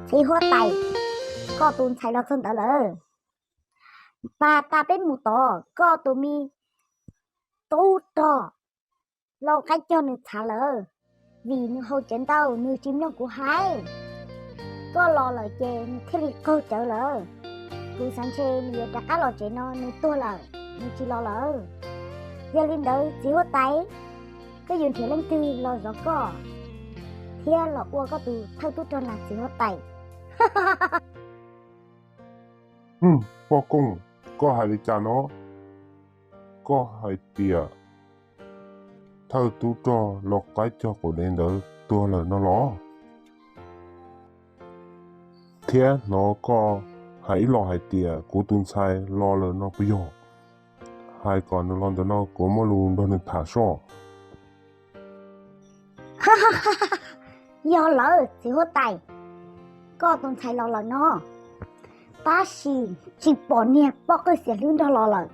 Txiv huab tais, koj tus ntxhais los txog ntawd lawm. Pas tas peb mus tod, koj tus me tub rog laus qaib cog nws txhav lawm, vim nws haus cawv ntau nws tsis mloog kuv hais. Koj los lawm ces nws thiaj li qaug cawv lawm. Kuv xav ntshe nws yuav rov qab los tsev no nws tuag lawm, nws tsis los lawm. Yog li ntawd txiv huab tais, koj yuav nrhiav leej twg los zov koj thiab los ua koj tus thawj tub rog na txiv huab tais? Poj Kooj, koj hais li cas no? Koj hais tias thawj tub rog laus qaib cog qaum dev ntawd tuag lawm no los? Thiab hnov koj hais ib los hais tias kuv tus ntxhais los lawm no puas yog? Hais kom nws los ntawm no kuv muaj lus nrog nws tham soj. Yog lawm txiv huab tais, koj tus ntxhais los lawm no, tab sis tsis pom niag poj qwj xiam hlwb nrog los lawm.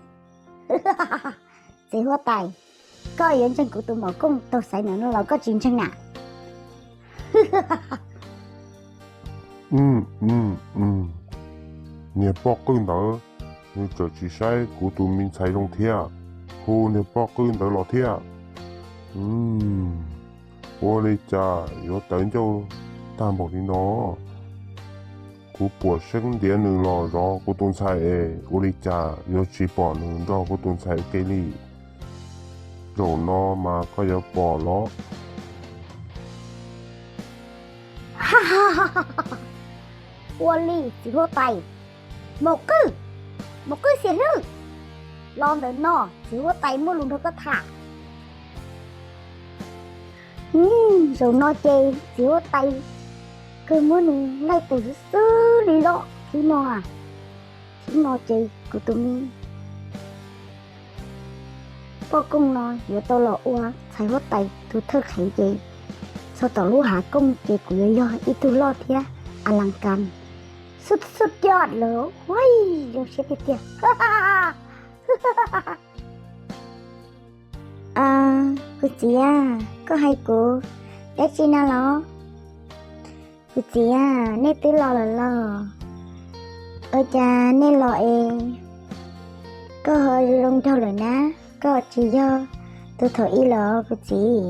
Txiv huab tais, koj yuav ntseeg kuv tus maum kooj taug xaiv ntawm no los koj tsis ntseeg na? Niag poj qwj ntawd, nws txawm tsis saib kuv tus me ntxhais zoo thiab, hu niag poj qwj ntawd los thiab. Ua li cas yuav tawv ncauj tag npaum li no? Kuv puas seeb ntiav nws los zov kuv tus ntxhais es ua li cas yuav tsis pom nws nrog kuv tus ntxhais ua ke li? Zaum no mas koj yuav pom los. Ua li txiv huab tais, maum qwj, maum qwj xiam hlwb, los ntawm no txiv huab tais muaj lus nrog koj tham. Zaum no ces txiv huab tais kawg muab nws laij tus xwb xwb li los thib no. Thib no ces kuv tus me poj kooj no yuav tau los ua txiv huab tais tus thawj qhev ces txog tom lub hav kooj ces kuv yuav yog ib tug loj thiab a las kas xub xub coj lawm. Huaj, zoo siab tiag tiag. Kuv txiv, koj hais kuv dab tsi no los? Kuv txiv, nej twb los lawm los? Ua cas nej los es koj ho zoo nraug lawm na? Koj tsis yog tus thaum ub lawm kuv txiv.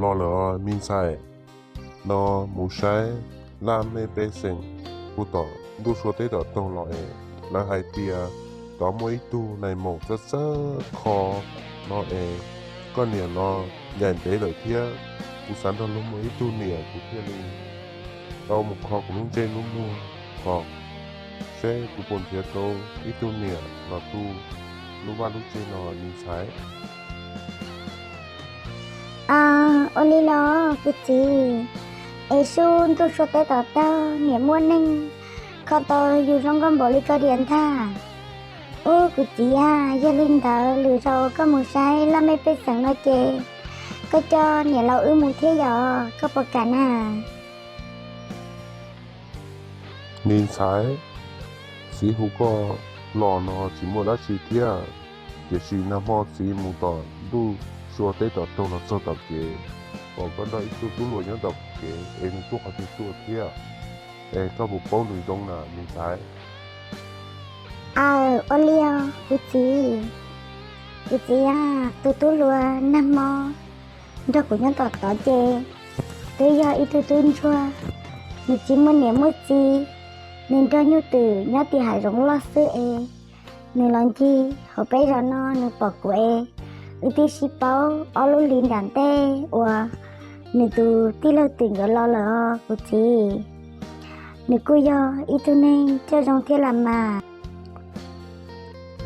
Los lawm os me ntxhais, no mus saib laj mej pej xeem puag tom ntuj sua teb tom taug los es lawv hais tias tod muaj ib tug nais maum txawj txawj kho no es koj niam los ncaim ntev lawm thiab, kuv xav nrog luag muaj ib tug niam kuv thiaj li tau mus kho kuv lub ntsej lub muag kom seb kuv puas nrhiav tau ib tug niam los tu lub vaj lub tsev no me ntxhais. Ua li los kuv txiv, es sub ntuj sua teb tom taug niam muaj neeg kho tau yus zoo nkauj npaum li koj diam ntag. Ub kuv txiv, yog li ntawd lwm zaus koj mus saib laj mej pej xeem no ces koj coj niam laus wb mus thiab yom, koj puas kam na? Me ntxhais, txiv hu koj los no tsis muaj dab tsi thiab, tiam sis nag hmo txiv mus tom ntuj sua teb tom taug los txog tom kev, pom koj nrog ib tug tub hluas nyob tom kev es nws tuaj qhov twg tuaj thiab, es koj puas paub nws zoo na me ntxhais? Aw, ua li os kuv txiv. Kuv txiv, tus tub hluas nag hmo nrog kuv nyob tom tod ces twb yog ib tug tub ntsuag, nws tsis muaj niam muaj txiv, nws nrog nyuj twm nyob tim hav zoov loj xwb es nws los ncig hauv peb zos no nws pom kuv es wb twb sib paub ob lub hlis nram ntej uas nws tus tij laug twm nkawd los lawm os kuv txiv. Nws kuj yog ib tug neeg coj zoo thiab las mas.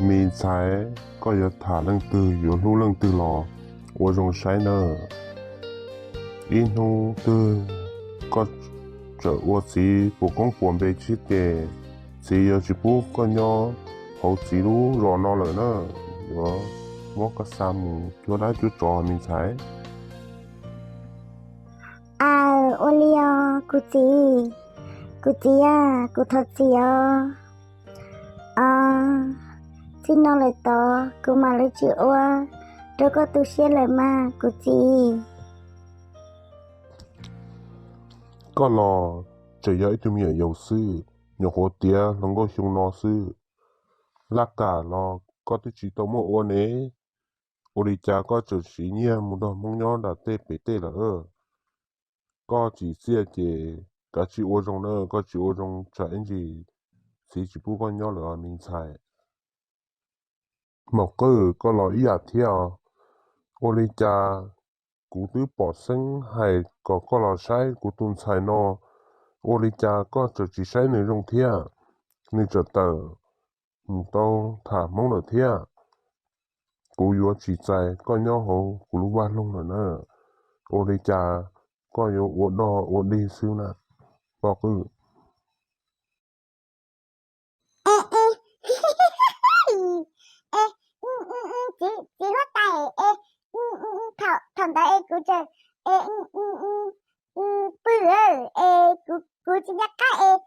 Me ntxhais, koj yuav tham leej twg yuav hlub leej twg los ua zoo saib nawb. Ib hnub twg koj txawm ua txiv puas koob puas npe xwb ces txiv yuav tsis pub koj nyob hauv txiv lub zos no lawm na. Yuav muab koj xa mus cuab dab cuab tsov me ntxhais. Aw, ua li os kuv txiv. Kuv txiv a, kuv thov txim os. Txij no lawm tod kuv mam li tsis ua rau koj tu siab lawm mas kuv txiv. Koj los tseem yog ib tug me nyuam yaus xwb, nyuam qhuav tiav hluas nkauj xyoo no xwb, laj kam los koj twb tsis tau muaj ua ne. Ua li cas koj tseem siv nyiaj mus nrog Hmoob nyob nram tej pem tej lawm? Koj tsis txiaj ces kav tsij ua zoo na, koj tsis ua zoo tsam ib ntsis txiv tsis pub koj nyob lawm os me ntxhais. Maum Qwj, koj los ib yam thiab os. Ua li cas kuv twb pom xeeb hais kom koj los saib kuv tus ntxhais no, ua li cas koj tseem tsis saib nws zoo thiab? Nws tseem tawm mus tau tham Hmoob lawm thiab. Kuv yuav tsis txais koj nyob hauv kuv lub vaj loog lawm na. Ua li cas koj yuav ua dog ua dig xwb na, Poj Qwj? Txiv huab tais, thaum ntawd es kuv tseem pw, es kuv tsis nco qab es,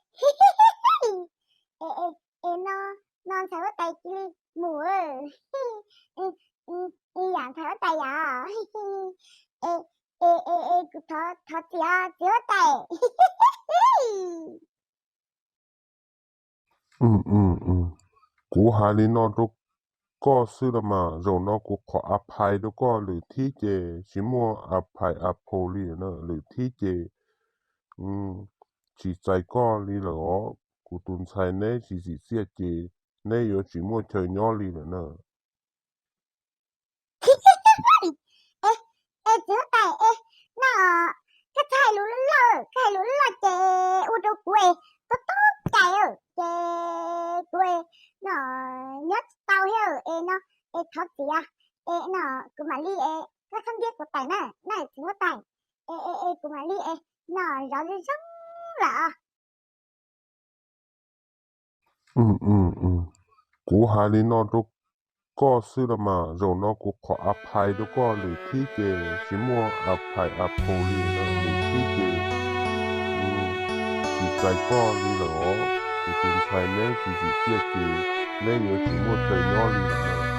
es no ntxhais huab tais cia li mus, yam ntxhais huab tais yom, es kuv thov txim os txiv huab tais. Kuv hais li no rau koj xwb los mas, zaum no kuv qhov a phais rau koj, lwm thib ces tsis muaj a phais a phau li na, lwm thib ces tsis txais koj li lawm os. Kuv tus ntxhais neb tsis tsim txiaj ces neb yuav tsis muaj chaw nyob li lawm na. Es txiv huab tais, no koj txhob hais lus loj loj, koj hais lus loj loj ces ua rau kuv es tub tub cais, ces kuv no nyob tsis tau thiab es no, es thov txiv, es no kuv mam li es koj txhob ntiab kuv tawm na, na txiv huab tais, es kuv mam li es no zov zoo zoo lawm. Kuv hais li no rau koj xwb los mas, zaum no kuv qhov a phais rau koj, lwm thib ces tsis muaj a phais a phau li na, lwm thib ces tsis txais koj li lawm os. Kuv tus ntxhais neb tsis tsim txiaj ces neb yuav tsis muaj chaw nyob li lawm na.